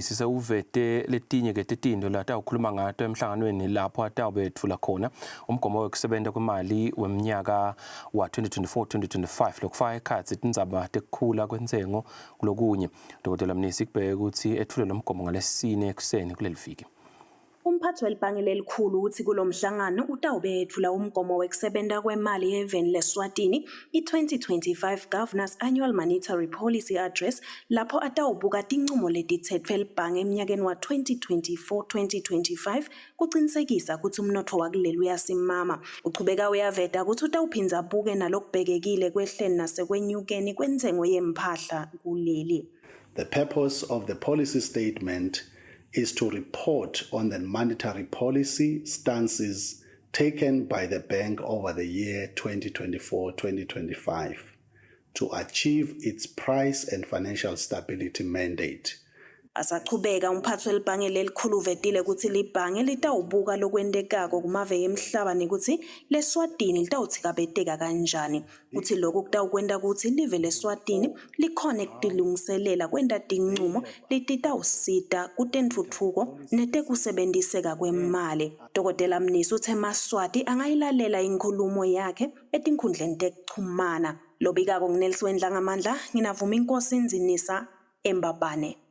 Sisewuvete letinye-ke tetinto latawukhuluma ngato emhlanganweni lapho atawubetfula khona umgomo wekusebenta kwemali wemnyaka wa-2024-2025 lokufaka ekhatsi tindzaba tekukhula kwentsengo kulokunye. Dr. Mnisi kubheke kutsi etfule lo mgomo ngalesine ekuseni kuleli viki. Umphathi welibhange lelikhulu utsi kulomhlangano utawube etfula umgomo wekusebenta kwemali eveni leSwatini i-2025 Governor's Annual Monetary Policy Address lapho atawubuka tincumo letitsetfwe libhange emnyakeni wa-2024-2025 kucinisekisa kutsi umnotfo wakuleli uyasimama. Uchubeka uyaveta kutsi utawuphindze abuke nalokubhekekile kwehleni nasekwenyukeni kwentsengo yemphahla kuleli. The purpose of the policy statement is to report on the monetary policy stances taken by the bank over the year 2024-2025 to achieve its price and financial stability mandate. Asachubeka umphathi welibhange lelikhulu uvetile kutsi libhange litawubuka lokwentekako kumave emhlaba nekutsi leSwatini litawutsikabeteka kanjani. Utsi loku kutawukwenta kutsi live leSwatini likhone kutilungiselela kwenta tincumo letitawusita kutentfutfuko netekusebentiseka kwemali. Dokotela Mnisi utse emaSwati angayilalela inkhulumo yakhe etinkhundleni tekuchumana. Lobikako nguNelsiwe Ndlangamandla, nginavuma inkosi Ndzinisa eMbabane.